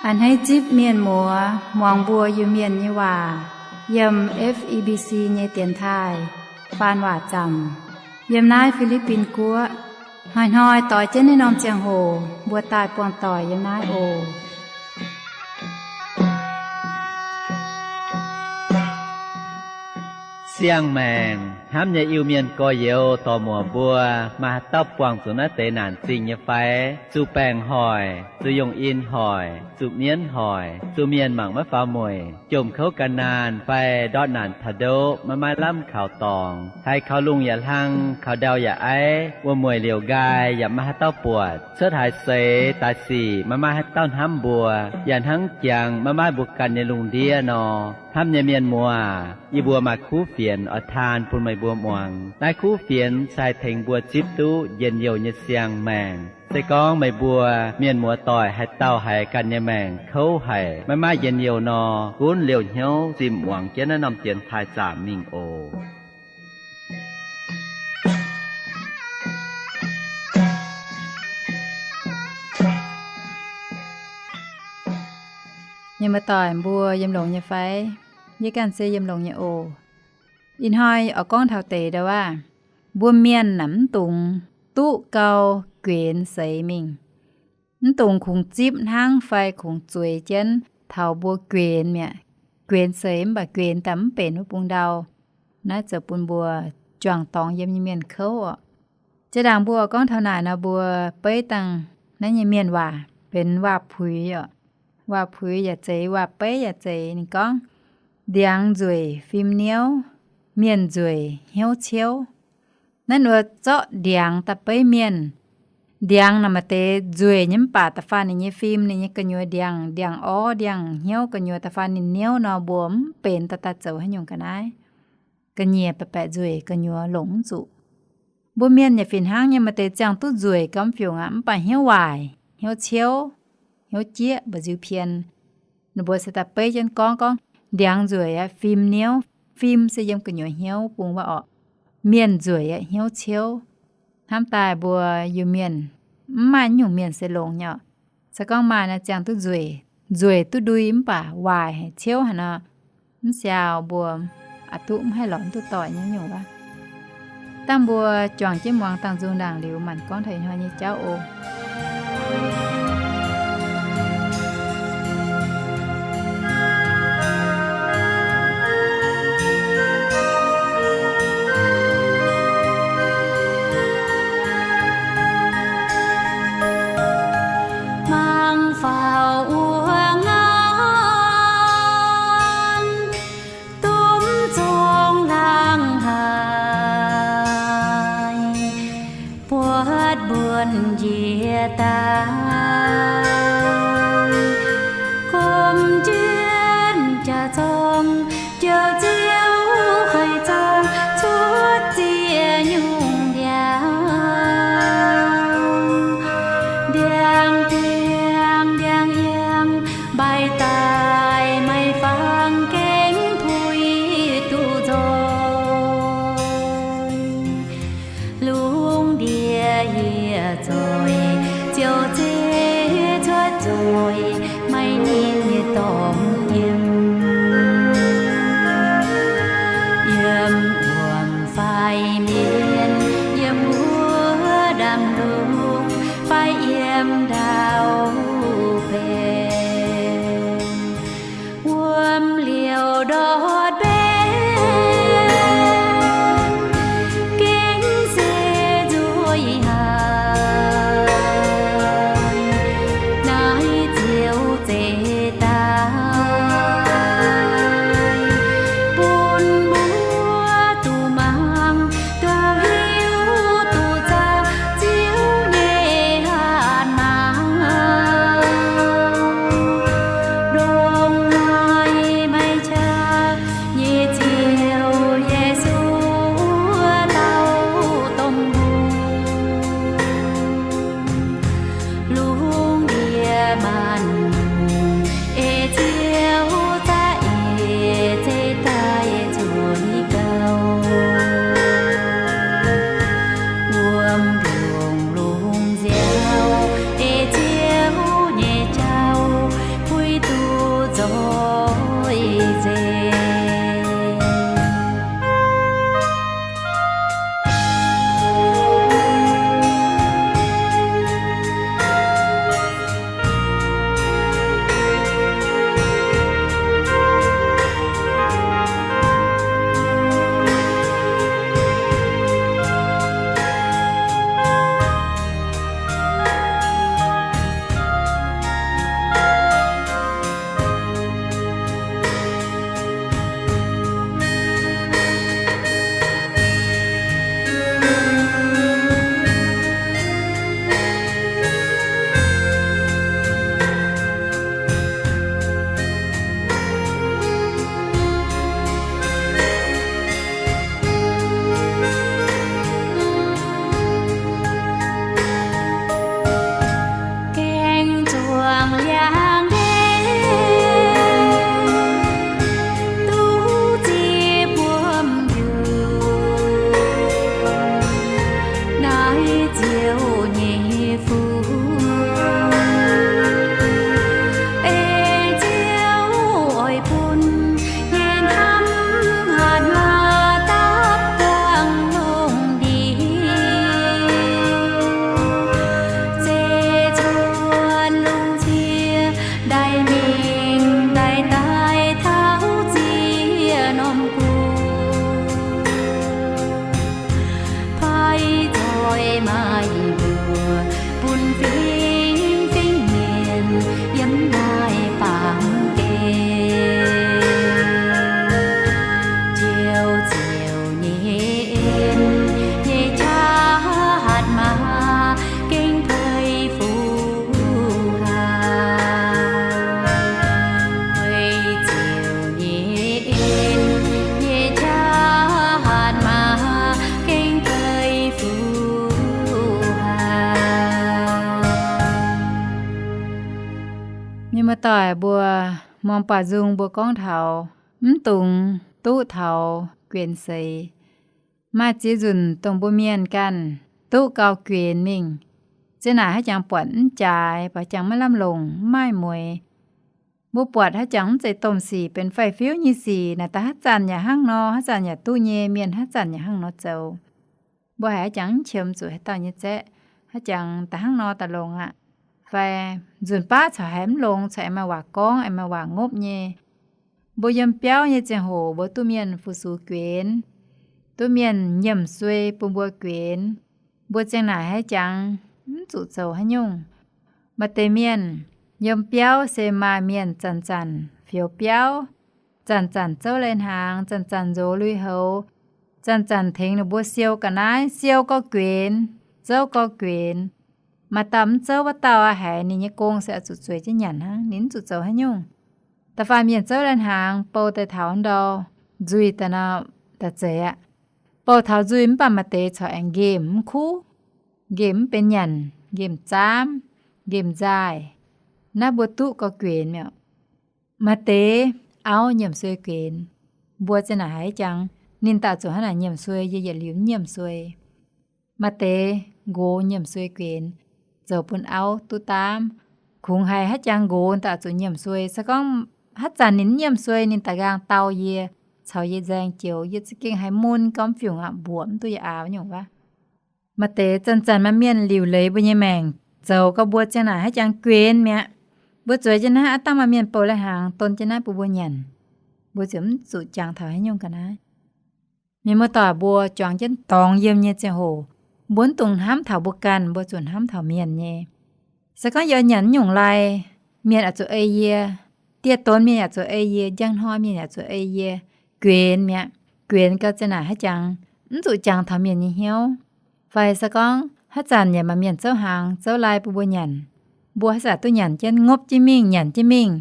A'hneiv zipv mienh muoz muangx mbuo Iu-Mienh nyei waac yiem F E B C nyei dienx taaih faan waac zaamc yiem naaiv Fi^li^bin Guoqv. Hnoi-hnoi doix jienv naaiv norm ziangh hoc mbuo daaih buangh doic yiem naaiv oc. Siang-maengc hnamv nyei Iu-Mienh gorx-youz dorc-muoc mbuo, maaih haaix dauh buangh zuqc naaiv deix naanc zingh nyei fai? Zuqc baengc hoic, zuqc yongh in hoic, zuqc mienv hoic, zuqc mienh mangc maiv faaux mueic, jomc kouv gan naanh fai ndortv naanc taux ndoqv maiv maaih lamh kaux dorngx, haiz kaux lungh yaac hlang, kaux ndau yaac aiv, wuom-mueic liouc nqaai yaac maiv maaih haaix dauh buatc, cuotv haaix seix daaih sic maiv maaih haaix dauh hnamv mbuo, yaac hnangv jangx maiv maaih mbuo ganh nyei lungh ndiev nor. Hnamv nyei mienh muoz, yie mbuo maaih kuv fienx oix taan bun meih mbuo muangx. Naaiv kuv fienx se haih tengx mbuo zipv duqv njien-youh nyei siang-maengc. Se gorngv meih mbuo mienh muoz doic haaix dauh haiz ganh nyei maengc kouv haic, maiv maaih njien-youh nor, gunv liouh hnyouv zimh muangx jienv naaiv norm dienx taaih zaamc mingh oc. Mienh muoz doic mbuo yiem longx nyei fai? Yie ganh se yiem longx nyei oc. Ih hnoi oix gorngv taux deix ndau aav, mbuo mienh naaic mv dungx duqv gau guenx seix mingh. Mv dungx kungx zipv hnangv fai kungx zueiz jienv taux mbuo guenx mi'aqv. Guenx seix mv baac guenx daaih mv benx wuov bung ndau. Naaiv zoux bun mbuo juangc dorngx yiem nyei mienh kouv oc. Jiex ndaangc mbuo gorngv taux naaic nor, mbuo beiv dangh naaiv nyei mienh waac benx waac-puix oc. Waac-puix yaac zeiz, waac-beiv yaac zeiz. Ninh gorngv, ndiangx nzueic fim niouv, mienh nzueic hnyouv ciouv. Naaiv wuov zorqv ndiangx daaih beiv mienh. Ndiangx naaic maaih deix nzueic nyei mv baac da'faanh ninh nyei fim, ninh nyei gu'nyuoz ndiangx, ndiangx orv, ndiangx hnyouv gu'nyuoz da'faanh ninh niouv nor, mbuo mv benx daaih daaih zoux haaix nyungc ga'naaiv. Ga'nyiec baeqc baeqc nzueic gu'nyuoz longc mv zuqc. Mbuo mienh yaac fih hnangv nyei, maaih deix ziangh duqv nzueic gauh mv fiungc aqv, mv baac hnyouv waaic, hnyouv ciouv, hnyouv jieqv, mba'nziu pien. Ninh mbuo se daaih beiv jienv gorngv, gorngv ndiangx nzueic aqv, fim niouv. Fim se yiem gu'nyuoz hnyouv bung wuov orqc. Mienh nzueic aqv, hnyouv ciouv. Hnamv daaih mbuo Iu-Mienh mv maaih nyungc mienh se longx nyei oc. Se gorngv maaih naaiv ziangh duqv nzueic, nzueic duqv ndui mv baac waaic haic, ciouv haic nor, mv siaau mbuo aqc duqv mv haih lorz duqv doic nyei nyungc wuov. Dangh mbuo juangc jienv muangx dangh nzung ndaangc liuz maanc gorngv taux ih hnoi nyei jauv oc. Mangc faaux wuov ngaanc, dumv zong laangz haic, buatc mbuonx njiec Doic mbuo muangx baaux nzung mbuo gorngv taux mv dungx duqv taux guenx seix. Maaih ziex nzunc dongh mbuo mienh ganh duqv gau guenx mingh, zinh naaic haaix jangx buatc mv jaaix, buatc jangx maiv lamh longc, mv maaih mueix. Mbuo buatc haaix jangx mv zeiz domh sic, benx faix-fiuv nyei sic naaic, daaih haaix zanc yaac hnangv nor, haaix zanc yaac duqv nyei, mienh haaix zanc yaac hnangv nor zoux. Mbuo haiz haaix jangx mv qiemx zuqc haaix dauh nyei zaeqv, haaix jangx daaih hnangv nor daaih longx aqv. Fai nzunc baav corc haiz mv longx, corc aengx maaih waac gorngv, aengx maaih waac ngopv nyei. Mbuo yiem biauv nyei ziangh hoc mbuo duqv mienh fu-sux guenx, duqv mienh nyiemc suei bun mbuo guenx, mbuo ziang naaic haaix jangx mv zuqc zoux haaix nyungc. Maaih deix mienh yiem biauv se maaih mienh zanc-zanc fioux biauv, zanc-zanc zouv lai-hnaangx, zanc-zanc nzox lui-houx, zanc-zanc tengx ninh mbuo siou ga'naaiv, siou gau guenx, zouv gau guenx. Maaih dauh mv zouv, wuov dauh haiz ninh nyei gong se oix zuqc zueiz jienv nyanc hnangv, ninh mv zuqc zoux haaix nyungc. Da'faanh mienh zouv lai-hnaangx bou daaih taux ndau nzuih daaih nor, daaih zeiz aqv. Bou taux nzuih mv baac maaih deix corc aengx nqemh mv kuv, nqemh mv benx nyanc, nqemh zaamv, nqemh nzaaih. Naaiv mbuo duqv gau guenx mi'aqv. Maaih deix auv nyiemc suei guenx. Mbuo zinh naaic haiz jangx ninh daaih zuqc hnangv naaic nyiemc suei, yie yietc liuz nyiemc suei. Maaih deix nqox nyiemc suei guenx, zoux bun auv duqv daamv. Kungx haiz haaix jangx nqox daaih zuqc nyiemc suei. Se gorngv haaix zanc ninh nyiemc suei, ninh daaih nqaang dau yie, caux yie nzaeng joux, yie za'gengh haiz mun gormx fiungc aqv, mbuoqc mv duqv yie aax nyungc wuov. Maaih deix zanc-zanc maaih mienh liuc leiz mbuo nyei maengc, zoux gau mbuo ziang naaic haaix jangx guenx mi'aqv. Mbuo zueiz jienv naaiv, aav dangh maaih mienh bouh lai-hnaangx don jienv naaiv bun mbuo nyanc, mbuo ziouc mv zuqc jangx taux haaix nyungc ga'naaiv. Mienh muoz-doic, mbuo juangc jienv dorngx yiem nyei ziangh hoc, mbuo mv dungx hnamv taux mbuo ganh, mbuo zuqc hnamv taux mienh nyei. Se gorngv yie oix nyanc nyungc lai, mienh aah zuqc ei yie, dieh donx mienh yaac zuqc ei yie, njang hnoi mienh yaac zuqc ei yie, guenx mi'aqv. Guenx gau zinh naaic haaix jangx mv zuqc jangx taux mienh nyei hnyouv. Fai se gorngv haaix zanc yaac maaih mienh zouv hnaangx zouv lai bun mbuo nyanc, mbuo haaix zanc duqv nyanc jienv, ngopv jienv mingh, nyanc jienv mingh.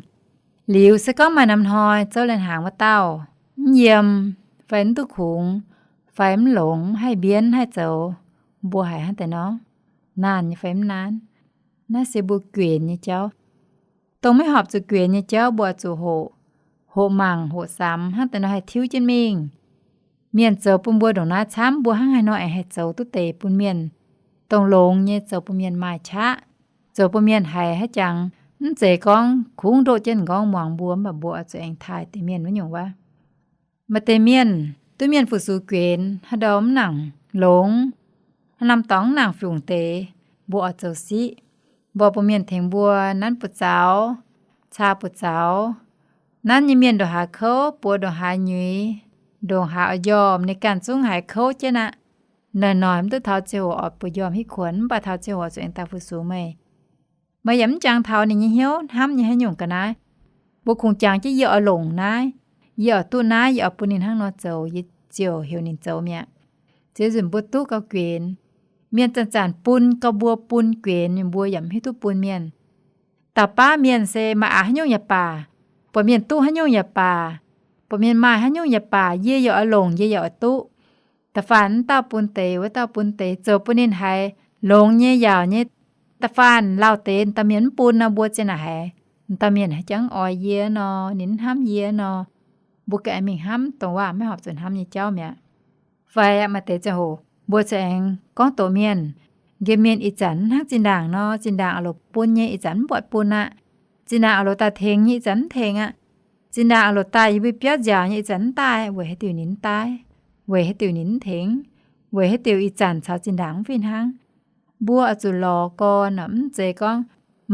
Liuz se gorngv maaih norm hnoi zouv lai-hnaangx wuov dauh mv yiem fai mv duqv kungx fai mv longx, haih mbienv haih zoux, mbuo haiz hnangv deix nor, naanh nyei fai mv naanv? Naaiv se mbuo guenx nyei jauv. Dongh maiv horpc zuqc guenx nyei jauv mbuo oix zuqc hoqc, hoqc mangc hoqc samx hnangv deix nor haih tiuv jienv mingh. Mienh zoux bun mbuo ndongc naaiv camv, mbuo hnangv haaix nor aengx haih zoux duqv deix bun mienh, dongh longx nyei zoux bun mienh maaih qaqv, zoux bun mienh haiz haaix jangx mv zeiz gorngv kungx ndoqv jienv m'nqorngv muangx mbuo, mv baac mbuo oix zuqc aengx taaih deix mienh wuov nyungc wuov. Maaih deix mienh duqv mienh fu-sux guenx, haaix ndau mv nangc longx, haaix norm dorngx mv nangc fungc deix, mbuo oix zoux siqv, mbuo bun mienh tengx mbuo nanv buoz-zaux, caa buoz-zaux. Nanv nyei mienh ndongc haaix kouv, buoz ndongc haaix nyuix, ndongc haaix oix njormh, ninh ganh zungv haiz kouv jienv aqv. Noic-noic mv duqv taux ziangh hoc oix buoz njormh hitv kuonx, mv baac taux ziangh hoc zuqc aengx daaih fu-sux meih. Meih yaac mv jangx taux ninh nyei hnyouv hnamv nyei haaix nyungc ga'naaiv. Mbuo kungx jangx jienv yie oix longc naaiv, yie oix duqv naaiv, yie oix bun ninh hnangv nor zoux, yie ziouc heuc ninh zoux mi'aqv. Ziex nzunc mbuo duqv gauh guenx. Mienh zanc-zanc bun gauh mbuo bun guenx, mbuo yaac mv hiuv duqv bun mienh. Dauh baav mienh se maaih aqc haaix nyungc yaac baac, buatc mienh duqv haaix nyungc yaac baac, buatc mienh maaih haaix nyungc yaac baac, yie yaac oix longc, yie yaac oix duqv. Da'faanh wuov dauh bun deix, wuov dauh bun deix, zoux bun ninh haiz longx nyei, yaauc nyei. Da'faanh lauh deix dauh mienh mv bun nor, mbuo zien naaic haiz, dauh mienh haaix jangx mv oix yie nor, ninh mv hnamv yie nor. Mbuo ganh mingh hnamv dongh waac maiv horpc zuqc hnamv nyei jauv mi'aqv. Fai maaih deix ziangh hoc mbuo za'gengh gorngv doqc mienh, nqemh mienh ih zanc mv hnangv zinh ndaangc nor, zinh ndaangc oix longc bun nyei, ih zanc mv buatc bun aqv. Zinh ndaangc oix longc daaih tengx nyei, ih zanc mv tengx aqv. Zinh ndaangc oix longc daaih yie mbuo biauv nziaauc nyei, ih zanc mv daaih. Weic haaix diuc ninh mv daaih? Weic haaix diuc ninh mv tengx? Weic haaix diuc ih zanc caux zinh ndaangc mv fih hnangv? Mbuo oix zuqc lorz gorn, mv zeiz gorngv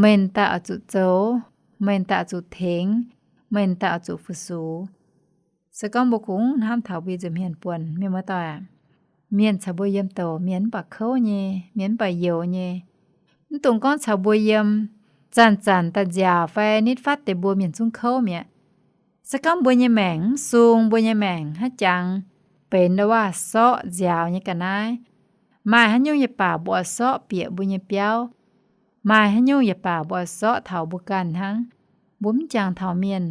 meih daaih oix zuqc zoux, meih daaih oix zuqc tengx, meih daaih oix zuqc fu-sux. Se gorngv mbuo kungx hnamv taux mbuo nza'hmien buonc, mienh muoz-doic aac, mienh caux mbuo yiem douc mienh mv baac kouv nyei, mienh mv baac youx nyei. Mv dungx gorngv caux mbuo yiem, zanc-zanc daaih nziaauc fai nitv fatv deix mbuo mienh zungv kouv mi'aqv. Se gorngv mbuo nyei maengc mv sung, mbuo nyei maengc haaix jangx benx ndau waac sorqv nziaaux nyei ga'naaiv, maaih haaix nyungc yaac baac mbuo oix sorqv bieqc mbuo nyei biauv. Maaih haaix nyungc yaac baac mbuo oix sorqv taux mbuo ganh hnangv. Mbuo mv jangx taux mienh.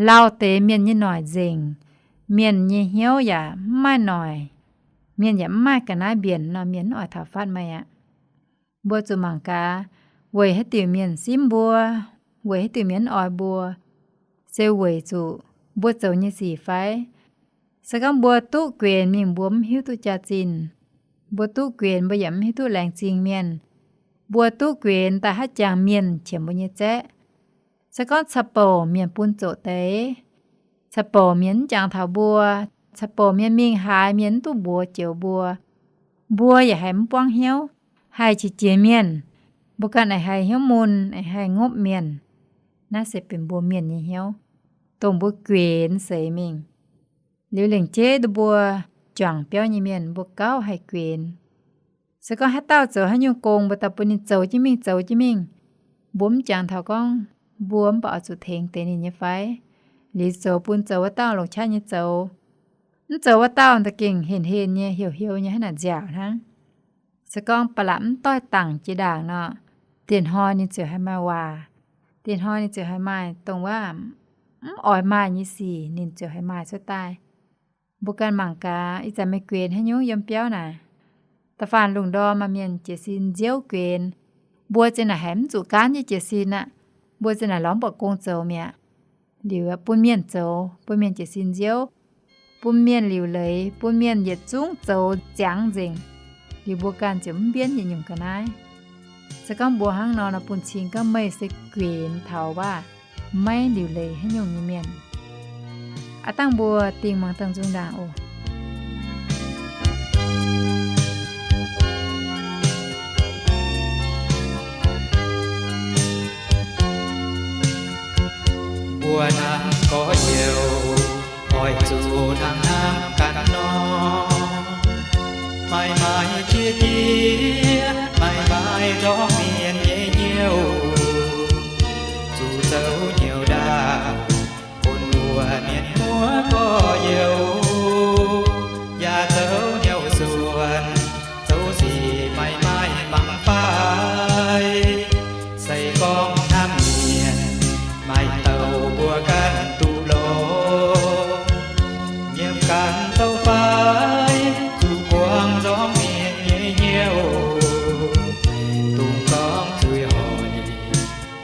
Lauh deix mienh nyei noic nzengc, mienh nyei hnyouv yaac mv maaih noic, mienh yaac mv maaih ga'naaiv mbienc nor, mienh mv oix taux fatv meih aqv. Mbuo zuqc mangc gaax, weic haaix diuc mienh simv mbuo, weic haaix diuc mienh mv oix mbuo? Se weic zuqc mbuo zoux nyei sic fai? Se gorngv mbuo duqv guenx mingh mbuo mv hiuv duqv jaax-zinh, mbuo duqv guenx mbuo yaac mv hiuv duqv laengz zingh mienh, mbuo duqv guenx daaih haaix jangx mienh qiemx mbuo nyei zaeqv? Se gorngv ca'bouc mienh bun zoqc deix, ca'bouc mienh mv jangx taux mbuo, ca'bouc mienh mingh haaix mienh mv duqv mbuox joux mbuo, mbuo yaac haiz mv buangv hnyouv, haih qiex jiez mienh, mbuo ganh aengx haih hnyouv mun, aengx haih ngopv mienh. Naaiv se benx mbuo mienh nyei hnyouv, dongh mbuo guenx seix mingh. Liuz lengc jeiv mbuo juangc biauv nyei mienh mbuo gauh haih guenx. Se gorngv haaix dauh zoux haaix nyungc gong, mbuo daaih bun ninh zoux jienv mingh, zoux jienv mingh, mbuo mv jangx taux gorngv mbuo mv baac oix zuqc tengx deix ninh nyei fai? Liuz zoux bun zoux wuov dauh longc qaqv nyei zoux, mv zoux wuov dauh da'gengh henh henh nyei, heuc heuc nyei hnangv naaic nziaauc hnangv. Se gorngv ba'laqc mv doix dangc jiex ndaangc nor, dieh hnoi ninh ziouc haih maaih waac, dieh hnoi ninh ziouc haih maaih dongh wuov mv oix maaih nyei sic ninh ziouc haih maaih cuotv daaih. Mbuo ganh mangc gaax, ih zanc meih guenx haaix nyungc yiem biauv naaic? Da'faanh lungh ndorm maaih mienh jiez sin nziouv guenx. Mbuo zinh naaic haiz mv zuqc gaanv nyei jiez sin aqv. Mbuo zinh naaic lorz mv buatc gong zoux mi'aqv. Liuz bun mienh zoux, bun mienh jiez sin nziouv, bun mienh liuc leiz, bun mienh yietc zungv zoux ziangx nzengc. Liuz mbuo ganh ziouc mv mbienv yietc nyungc ga'naaiv. Se gorngv mbuo hnangv nor, nor bun cing gorngv meih se guenx taux wuov maiv liuc leiz haaix nyungc nyei mienh. Aav dangh mbuo dingh muangx dangh nzung ndaangc oc. Mbuo naaiv gorx-youz oix zuqc hnangv naaiv ganh nor, maiv maaih qiex jiez, maiv maaih nzorng mienh nyei hnyouv, zuqc zoux hnyouv ndaauv bun mbuo mienh muoz gorx-youz, yaac zoux hnyouv suonc, zoux sic maiv maaih mangc fai. Se gorngv hnamv mienh, maaih douc mbuo ganh duqv longx, nyiemc ganh zoux fai, zuqc buangh nzorng mienh nyei hnyouv, dungx gorngv zuiz hoic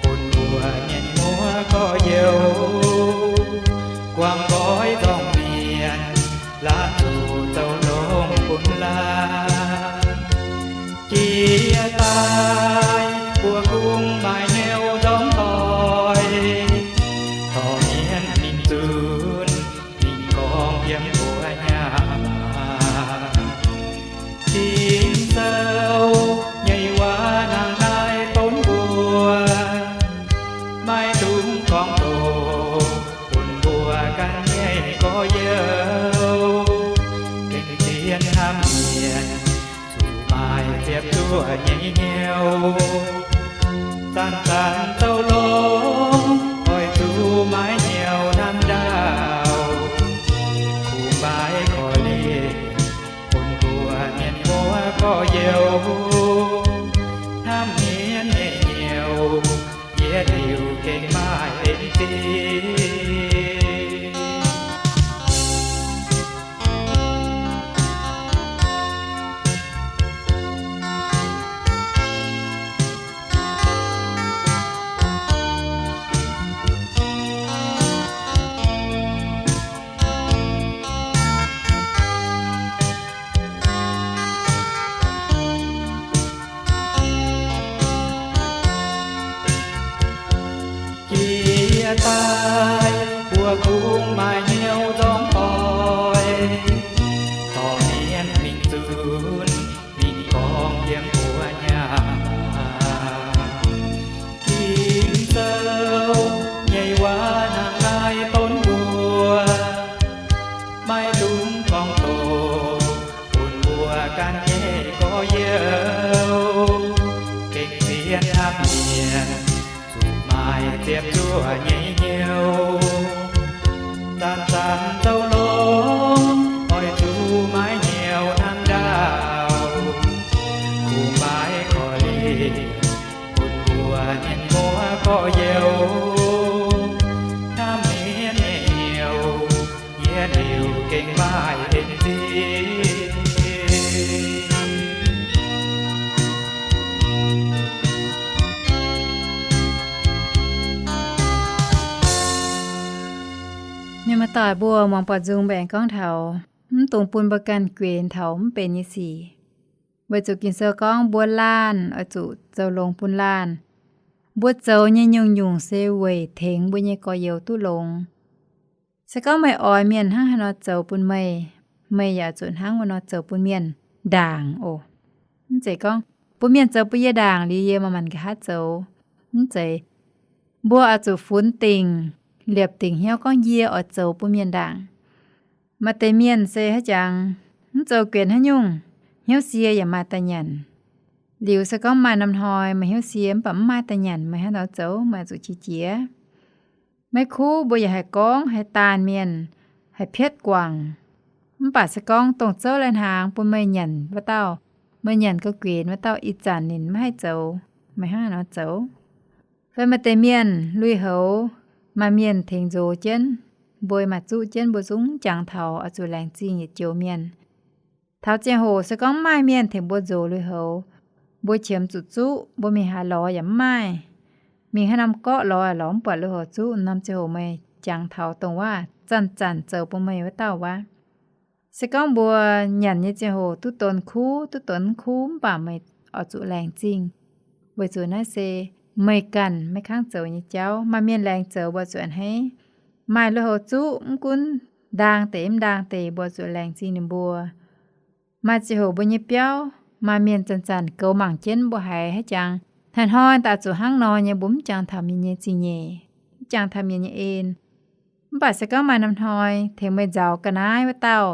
bun mbuo mienh muoz gorx-youz, guangc nqoi nzorng mienh, laanh zuqc zoux longx bun laanh. Jiex daaih mbuo kungx maaih hnyouv nzorng doic, dorh mienh mingh zunc, mingh gorngv yiem mbuo nyei maah. Ging-Sou nyei waac hnangv naaiv donv mbuo, maiv dungx gorngv doqc bun mbuo ganh nyei gorx-youz. Gengh zien hnamv mienh, zuqc maaih ziepc zuoqv nyei hnyouv. Zanc-zanc zoux longx, oix zuqc maaih hnyouv hnamv ndaauv, kungx maaih korv-lienh bun mbuo mienh muoz gorx-youz. Hnamv mienh nyei hnyouv, yietc liuz gengh maaih en zingh. Jiex daaih mbuo kungx maaih hnyouv nzorng doic, dorh mienh mingh zunc, mingh gorngv yiem mbuo nyei maah. Ging-Sou nyei waac hnangv naaiv donv mbuo, maiv dungx gorngv doqc bun mbuo ganh nyei gorx-youz. Gengh zien hnamv mienh, zuqc maaih ziepc zuoqv nyei hnyouv. Zanc-zanc zoux longx, oix zuqc maaih hnyouv hnamv ndaauv, kungx maaih korv-lienh bun mbuo mienh muoz gorx-youz. Hnamv mienh nyei hnyouv, yietc liuz gengh maaih en zingh. Mienh muoz-doic mbuo muangx buatc nzung mbuo aengx gorngv taux mv dungx bun mbuo ganh guenx taux mv benx nyei sic. Weic zuqc Ging-Sou gorngv mbuo laanh oix zuqc zoux longx bun laanh. Mbuo zoux nyei nyungc-nyungc se weic tengx mbuo nyei gorx-youz duqv longx. Se gorngv meih oix mienh hnangv haaix nor zoux bun meih, meih yaac zuqc hnangv wuov nor zoux bun mienh ndaangc oc. Mv zeiz gorngv bun mienh zoux bun yie ndaangc liuz yie manc-manc nqa'haav zoux. Mv zeiz. Mbuo oix zuqc funx dingc, liepc dingc hnyouv gorngv yie oix zoux bun mienh ndaangc. Maaih deix mienh se haaix jangx, mv zoux guenx haaix nyungc, hnyouv sie yaac maaih daaih nyanc. Liuz se gorngv maaih norm hnoi maaih hnyouv sie mv baac mv maaih daaih nyanc, meih hnangv nor zoux meih zuqc qiex jiez. Maiv kuv mbuo yaac haih gorngv, haih daanh mienh, haih pietv guangc. Mv baac se gorngv dongh zouv lai-hnaangx bun meih nyanc wuov dauh, meih nyanc gauh guenx wuov dauh, ih zanc ninh maiv haih zoux, meih hnangv haaix nor zoux? Fai maaih deix mienh lui-houx, maaih mienh tengx nzox jienv, mbuo maaih zuqv jienv, mbuo zungv jangx taux oix zuqc laengz zingh yietc joux mienh. Taux ziangh hoc se gorngv maaih mienh tengx mbuo nzox lui-houx, mbuo qiemx zuqc zuqv, mbuo mingh haaix lorz yaac mv maaih. Mingh haaix norm gorqv lorz lorz mv buatc lui-houx zuqv, norm ziangh hoc meih jangx taux dongh wuov zanc-zanc zoux bun meih wuov dauh wuov. Se gorngv mbuo nyanc nyei ziangh hoc duqv donx kuv, duqv donx mv kuv, mv baac meih oix zuqc laengz zingh, weic zuqc naaiv se meih ganh maiv kangv zoux nyei jauv. Maaih mienh laengz zoux mbuo zuqc a'hneiv. Maaih lui-houx zuqv, mv gunv ndaang deix mv ndaang deix mbuo zuqc laengz zingh ninh mbuo. Maaih ziangh hoc mbuo nyei biauv, maaih mienh zanc-zanc goux mangc jienv mbuo haiz haaix jangx, hnoi-hnoi daaih zuqc hnangv nor nyei, mbuo mv jangx taux mienh nyei zingh nyeic, mv jangx taux mienh nyei en. Mv baac se gorngv maaih norm hnoi tengx meih nzaaux ga'naaiv wuov dauh,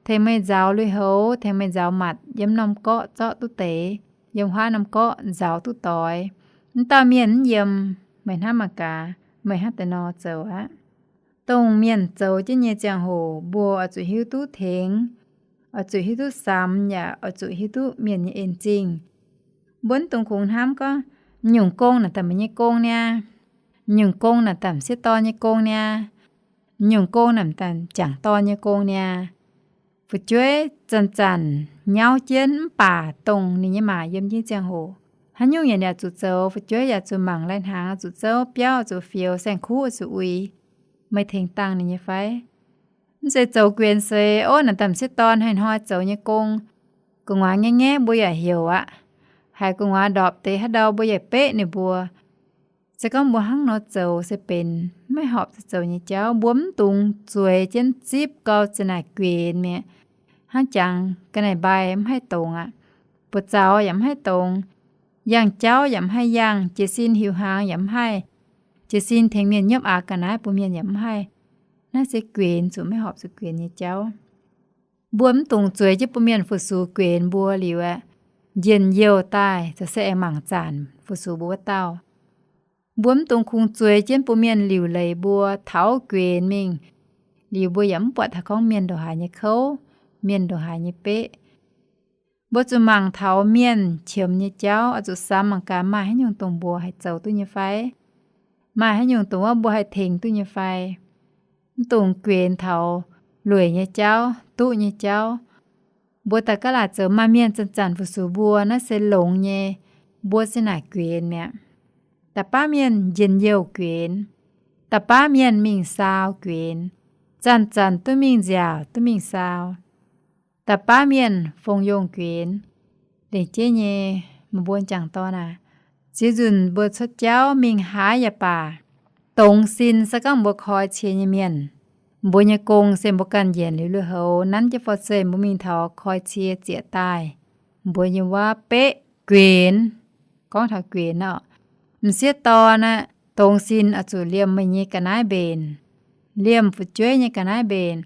tengx meih nzaaux lui-houx, tengx meih nzaaux matc yiem norm gorqv zorqv duqv deix, yiem huaav norm gorqv nzaaux duqv doix, mv dauh mienh mv yiem, meih hnamv mangc gaax, meih hnangv deix nor zoux aqv. Dongh mienh zoux jienv nyei ziangh hoc mbuo oix zuqc hiuv duqv tengx, oix zuqc hiuv duqv samx yaac oix zuqc hiuv duqv mienh nyei en-zingh. Mbuo mv dungx kungx hnamv gorngv, nyungc gong naaic daaih meih nyei gong niaa, nyungc gong naaic daaih m'sieqv dorn nyei gong niaa, nyungc gong naaic daaih m'jangc dorn nyei gong niaa. Fu'jueiv zanc-zanc nyauv jienv mv baac dongh ninh nyei maa yiem jienv ziangh hoc, haaix nyungc yaac ninh oix zuqc zoux. Fu'jueiv yaac zuqc mangc lai-hnaangx, zuqc zouv biauv, zuqc fioux saeng-kuv, zuqc uix. Meih tengx dangh ninh nyei fai? Mv zeiz zoux guenx seix, ov, naaic daaih m'sieqv dorn hnoi-hnoi zoux nyei gong, gu'nguaaz ngaeqv-ngaeqv mbuo yaac heuc aqv. Haiz gu'nguaaz ndorpc deix haaix ndau mbuo yaac beqv ninh mbuo. Se gorngv mbuo hnangv nor zoux se benx maiv horpc zuqc zoux nyei jauv. Mbuo mv dungx zueiz jienv zipv gau za'naaic guenx mi'aqv. Hnangv jangx ga'naaiv mbai mv haih dongz aqv. Buoz-zaux yaac mv haih dongz. Yangh jauv yaac mv haih yangh. Jiez sin hiuc hnaangx yaac mv haih. Jiez sin tengx mienh nyiemv aax ga'naaiv bun mienh yaac mv haih. Naaiv se guenx zuqc maiv horpc zuqc guenx nyei jauv. Mbuo mv dungx zueiz jienv bun mienh fu-sux guenx mbuo liuz aeqv, njien-youh daaih za'gengh se aengx mangc zanc fu-sux mbuo wuov dauh. Mbuo mv dungx kungx zueiz jienv bun mienh liuc leiz mbuo, taux guenx mingh, liuz mbuo yaac mv buatc taux gorngv mienh ndongc haaix nyei kouv, mienh ndongc haaix nyei beqv. Mbuo zuqc mangc taux mienh qiemx nyei jauv, oix zuqc samx mangc gaax maaih haaix nyungc dongh mbuo haih zoux duqv nyei fai? Maaih haaix nyungc dongh wuov mbuo haih tengx duqv nyei fai? Mv dungx guenx taux lueic nyei jauv, duqv nyei jauv. Mbuo daaih gaav laaic zoux maaih mienh zanc-zanc fu-sux mbuo, naaiv se longx nyei. Mbuo se naaic guenx mi'aqv. Da'baav mienh njien-youh guenx. Da'baav mienh mingh saau guenx. Zanc-zanc duqv mingh nziaauc, duqv mingh saau. Da'baav mienh fongc yongh guenx. Lengc jeiv nyei, meih mbuo m'jangc dorn aac, ziex nzunc mbuo cuotv jauv mingh haaix yaac baac, dongz sin se gorngv mbuo koi cie nyei mienh, mbuo nyei gong se mbuo ganh njiec liuz lui-houx nanv jienv forv-zeih mbuo mingh taux koi cie zieqc daaih, mbuo nyei waav beqv guenx. Gorngv taux guenx orqc, m'sieqv dorn aqv, dongz sin oix zuqc liemh meih nyei ga'naaiv mbenc, liemh fu'jueiv nyei ga'naaiv mbenc,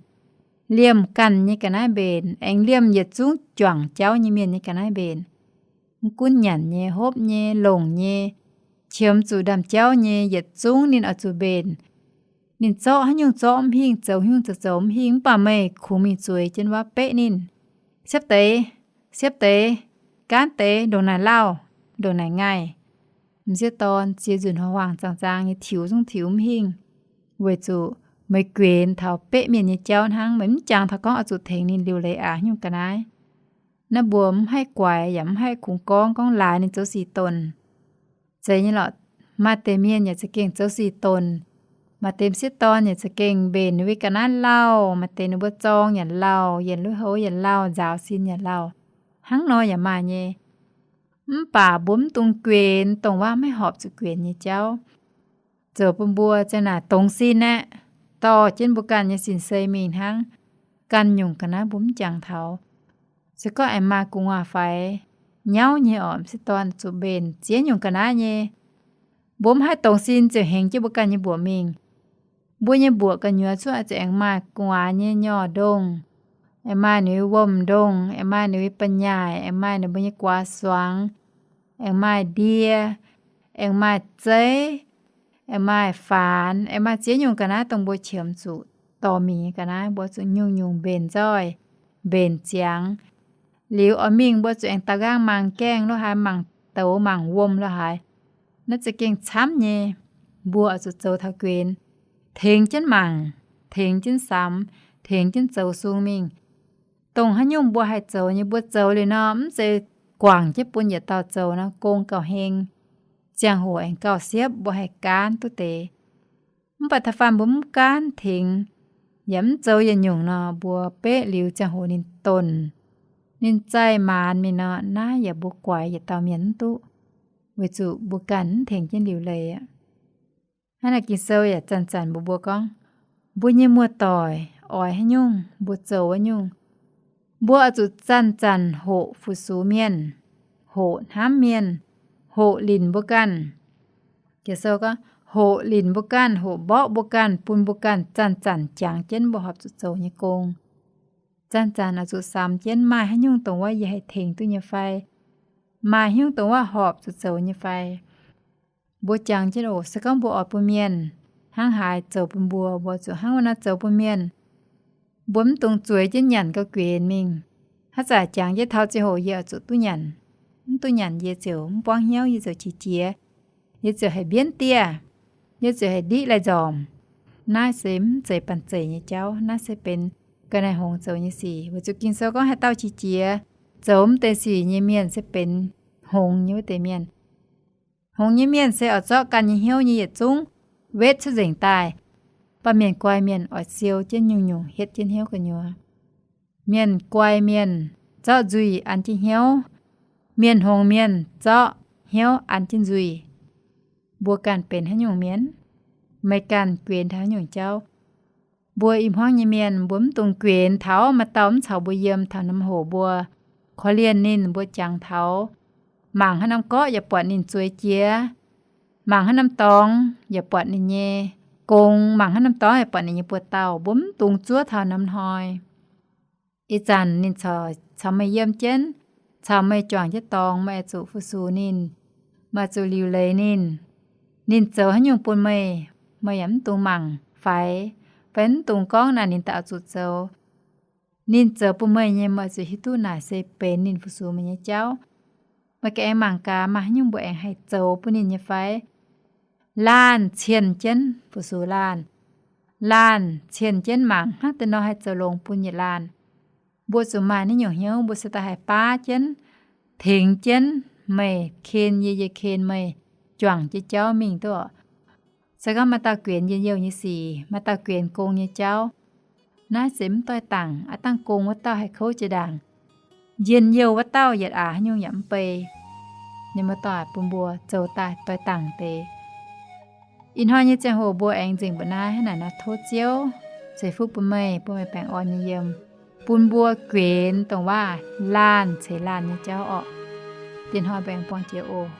liemh ganh nyei ga'naaiv mbenc, aengx liemh yietc zungv juangc jauv nyei mienh nyei ga'naaiv mbenc. Mv gunv nyanc nyei, hopv nyei, longc nyei, qiemx zuqc ndaamv-jauv nyei, yietc zungv ninh oix zuqc mbenc. Ninh zorqv haaix nyungc zorqv mv hingh, zoux haaix nyungc zoux zoux mv hingh, mv baac meih kungx mingh zueiz jienv waav beqv ninh. Siepv deix, siepv deix, gaanv deix, ndongc naaic lauh, ndongc naaic ngaih. M'sieqv dorn ziex nzunc hlo huaang zaang zaang nyei tiux zungv tiux mv hingh, weic zuqc meih guenx taux beqv mienh nyei jauv hnangv. Meih mv jangx taux gorngv oix zuqc tengx ninh liuc leiz aax haaix nyungc ga'naaiv. Naaiv mbuo mv haih guaix yaac mv haih kungx gorngv, gorngv laaix ninh zoux sic donc. Zeiz nyei lorqc, maaih deix mienh yaac za'gengh zoux sic donc, Maaih deix m'sieqv dorn yaac za'gengh mbenc ninh mbuo ga'naaiv lauh, maaih deix ninh mbuo zorng yaac lauh, yienc lui-houx yaac lauh, nzaaux sin yaac lauh, hnangv nor yaac maaih nyei. Mv baac mbuo mv dungx guenx dongh waac maiv horpc zuqc guenx nyei jauv. Zoux bun mbuo za'naaic dongz sin aeqv, dorh jienv mbuo ganh nyei sin-sei mingh hnangv. Ganh nyungc ga'naaiv mbuo mv jangx taux. Se gorngv aengx maaih gu'nguaaz-faix nyauv nyei orqc, m'sieqv dorn zuqc mbenc ziex nyungc ga'naaiv nyei. Mbuo mv haih dongz sin ziouc hengx jienv mbuo ganh nyei mbuoqc mingh. Mbuo nyei mbuoqc gu'nyuoz cuotv ziouc aengx maaih gu'nguaaz nyei nyorh ndongh, aengx maaih ninh nyei wuom-ndongh, aengx maaih ninh nyei ba'nyaaic, aengx maaih ninh mbuo nyei guaax suangx, aengx maaih ndie, aengx maaih zeiv, aengx maaih faanx, aengx maaih ziex nyungc ga'naaiv dongh mbuo qiemx zuqc dorh mingh nyei ga'naaiv, mbuo zuqc nyungc-nyungc mbenc nzoih, mbenc ziangx. Liuz oix mingh mbuo zuqc aengx daaux nqaang mangc gaengh lo haaix, mangc douz mangc wuom lo haaix. Naaiv za'gengh camv nyei. Mbuo oix zuqc zoux taux guenx, tengx jienv mangc, tengx jienv samx, tengx jienv zoux sung mingh. Dongh haaix nyungc mbuo haih zoux nyei mbuo zoux liuz nor, mv zeiz guangc jienv bun yietc dauh zoux nor gong gauh heng. Ziangh hoc aengx gauh siepv mbuo haih gaanv duqv deix. Mv baac da'faanh mbuo mv gaanv tengx yaac mv zoux yietc nyungc nor, mbuo beqv liuz ziangh hoc ninh donc, ninh zaih maanz mingh nor, naaiv yaac mbuo guaix yietc dauh mienh mv duqv, weic zuqc mbuo ganh mv tengx jienv liuc leiz aqv. Hnangv naaiv Ging-Sou yaac zanc-zanc mbuox mbuo gorngv, mbuo nyei muoz-doic oix haaix nyungc mbuo zoux wuov nyungc. Mbuo oix zuqc zanc-zanc hoqc fu-sux mienh, hoqc hnamv mienh, hoqc linc mbuo ganh. Ging-Sou gorngv, hoqc linc mbuo ganh, hoqc mborqv mbuo ganh, bun mbuo ganh zanc-zanc jangx jienv mbuo horpc zuqc zoux nyei gong. Zanc-zanc oix zuqc samx jienv maaih haaix nyungc dongh wuov yie haih tengx duqv nyei fai, maaih haaix nyungc dongh wuov horpc zuqc zoux nyei fai. Mbuo jangx jienv oc. Se gorngv mbuo oix bun mienh hnangv haaix zoux bun mbuo, mbuo zuqc hnangv wuov naaiv zoux bun mienh. Mbuo mv dungx zueiz jienv nyanc gauh guenx mingh. Haaix zanc jangx jienv taux ziangh hoc yie oix zuqc duqv nyanc, mv duqv nyanc yie ziouc mv buangv hnyouv, yie ziouc qiex jiez, yie ziouc haih mbienv dieh, yie ziouc haih ndiqv lai-nzormc. Naaiv se mv zeiz banh zeic nyei jauv. Naaiv se benx ga'naaiv hngongx zoux nyei sic. Weic zuqc Ging-Sou gorngv haaix dauh qiex jiez zoux mv deix sic nyei mienh se benx hngongx nyei wuov deix mienh. Hngongx nyei mienh se oix zorqv ganh nyei hnyouv nyei yietc zungv wetv cuotv nzengc daaih. Mv baac mienh guai mienh oix siou jienv nyungc-nyungc hietv jienv hnyouv gu'nyuoz. Mienh guai mienh zorqv nzuih an jienv hnyouv. Mienh hngongx mienh zorqv hnyouv an jienv nzuih. Mbuo ganh benx haaix nyungc mienh? Meih ganh guenx taux haaix nyungc jauv? Mbuo i hmuangv nyei mienh, mbuo mv dungx guenx taux maaih dauh mv caux mbuo yiem taux norm hoc mbuo korv-lienh ninh, mbuo jangx taux. Mangc haaix norm gorqv yaac buatc ninh zueiz jiex. Mangc haaix norm dorngx yaac buatc ninh nyei gong, mangc haaix norm dorngx yaac buatc ninh nyei buoz-dauh. Mbuo mv dungx zuov taux norm hnoi. Ih zanc ninh caux meih yiem jienv, caux meih juangc jienv dorngx, meih oix zuqc fu-sux ninh, meih oix zuqc liuc leiz ninh. Ninh zoux haaix nyungc bun meih, meih yaac mv dungx mangc faix, fai mv dungx gorngv naaic ninh daaih oix zuqc zoux. Ninh zoux bun meih nyei, meih oix zuqc hiuv duqv naaic se benx ninh fu-sux meih nyei jauv. Meih ganh aengx mangc gaax, maaih haaix nyungc mbuo aengx haih zoux bun ninh nyei fai? Laanh cienh jienv fu-sux laanh. Laanh cienh jienv mangc hnangv deix nor haih zoux longx bun yietc laanh. Mbuo zuqc maaih naaiv nyungc hnyouv, mbuo se daaih haih baav jienv, tengx jienv meih ken yie, yie ken meih, juangc jienv jauv mingh duqv oc. Se gorngv maaih dauh guenx njien-youh nyei sic, maaih dauh guenx gong nyei jauv, naaiv se mv doix dangc. Aav dangh gong wuov dauh haih kouv jiex ndaangc, njien-youh wuov dauh yietc aax haaix nyungc yaac mv bei. Ninh mbuo doix bun mbuo zoux daaih doix dangc deix. Ih hnoi nyei ziangh hoc mbuo aengx nzengc mbuoqc naaiv hnangv naaic nor, tov Ziouv ceix fuqv bun meih, bun meih baengh orn nyei yiem, bun mbuo guenx dongh waac laanh ceix laanh nyei jauv orqc. Diex hnoi mbuo aengx buangh jiex oc.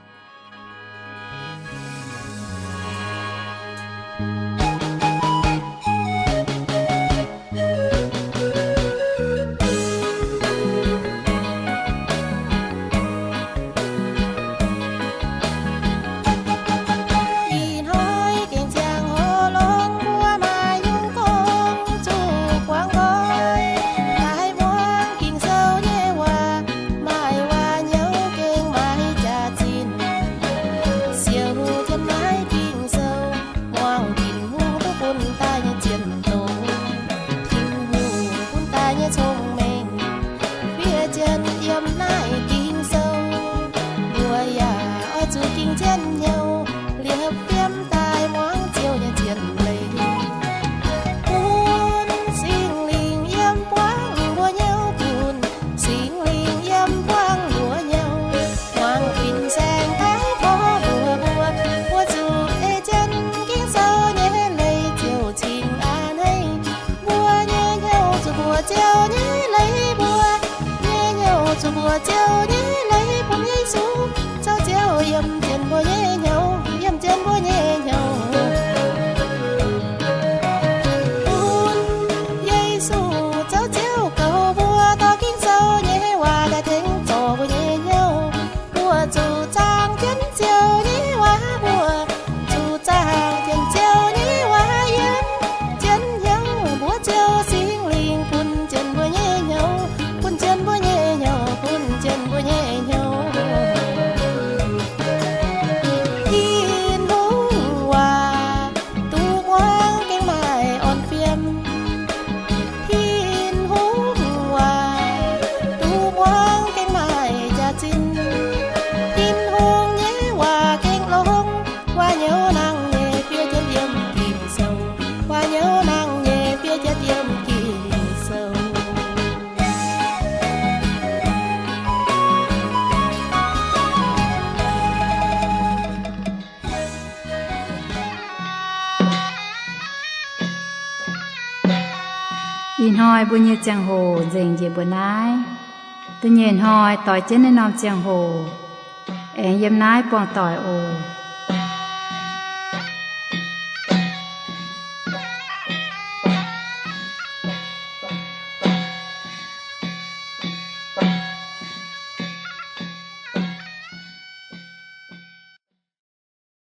Mbuox Ziouv nyei leiz bun Yesu, Ziouv Ziouv yiem jienv mbuo nyei hnyouv, yiem jienv mbuo nyei hnyouv. Bun Yesu, Ziouv Ziouv goux mbuo, dorh Ging-Sou nyei waac daaih tengx zorc mbuo nyei hnyouv. Mbuo zuqc zaangc jienv Ziouv nyei waac, mbuo zuqc zaangc jienv Ziouv nyei waac yiem jienv hnyouv. Mbuox Ziouv Singx Lingh bun jienv mbuo nyei hnyouv, bun jienv mbuo nyei hnyouv, bun jienv mbuo nyei hnyouv. Tin-Hungh waac duqv muangx gengh maaih orn fiem. Tin-Hungh waac duqv muangx gengh maaih jaax-zinh. Tin-Hungh nyei waac gengh longx, waac-nyouz nangh nyei fiev jienv yiem Ging-Sou, waac-nyouz nangh nyei fiev jienv yiem Ging-Sou. Ih hnoi mbuo nyei ziangh hoc nzengc njiec mbuo naaiv. Da'nyeic hnoi doix jienv naaiv norm ziangh hoc aengx yiem naaiv buangh doic oc.